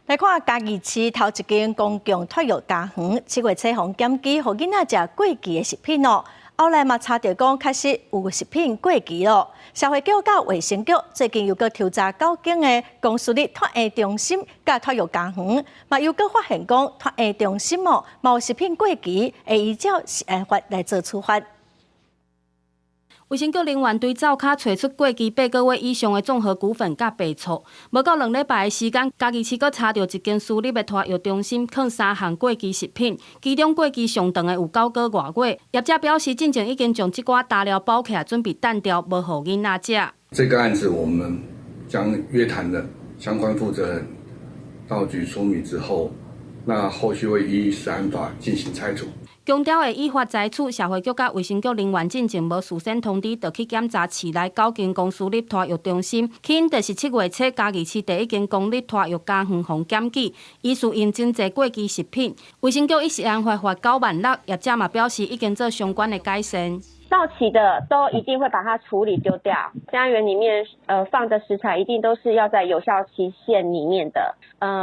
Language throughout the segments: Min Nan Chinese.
來看嘉義市頭一間公共托育家園，7月初予檢舉，予囡仔食過期的食品哦。後來嘛查著講，確實有食品過期咯。社會局佮衛生局最近又閣抽查九間的公私立托嬰中心佮托育家園，嘛又閣發現講托嬰中心哦，嘛有食品過期，會依照食安法來做處罰。衛生局人員對灶跤揣出過期8個月以上的綜合穀粉佮白醋，無夠2禮拜的時間，嘉義市閣查著一間私立的托育中心，囥三項過期食品，其中過期上長的有9個外月。業者表示，進前已經將這寡焦料包起來，準備單調，無予囡仔食。這個案子，我們將約談了相關負責人到局說明之後，那後續會依食安法進行拆除。強調會依法裁處，社會局佮衛生局人員進前無事先通知，就去檢查市內九間公私立托育中心。起因就是7月初，嘉義市第一間公立托育家園予檢舉，疑似用真濟過期食品。衛生局依食安法罰9萬6，業者嘛表示已經做相關的改善。到期的都一定會把它處理丟掉。家園裡面放的食材一定都是要在有效期限裡面的，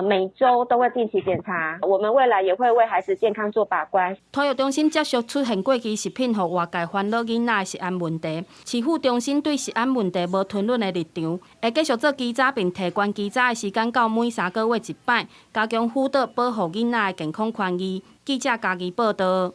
每週都會定期檢查。我們未來也會為孩子健康做把關。托育中心接續出現過期食品，予外界煩惱囡仔的食安問題。市府中心對食安問題無吞忍的立場，會繼續做稽查，並提懸稽查的時間到每3個月一擺，加強輔導保護囡仔的健康權益。記者嘉義報道。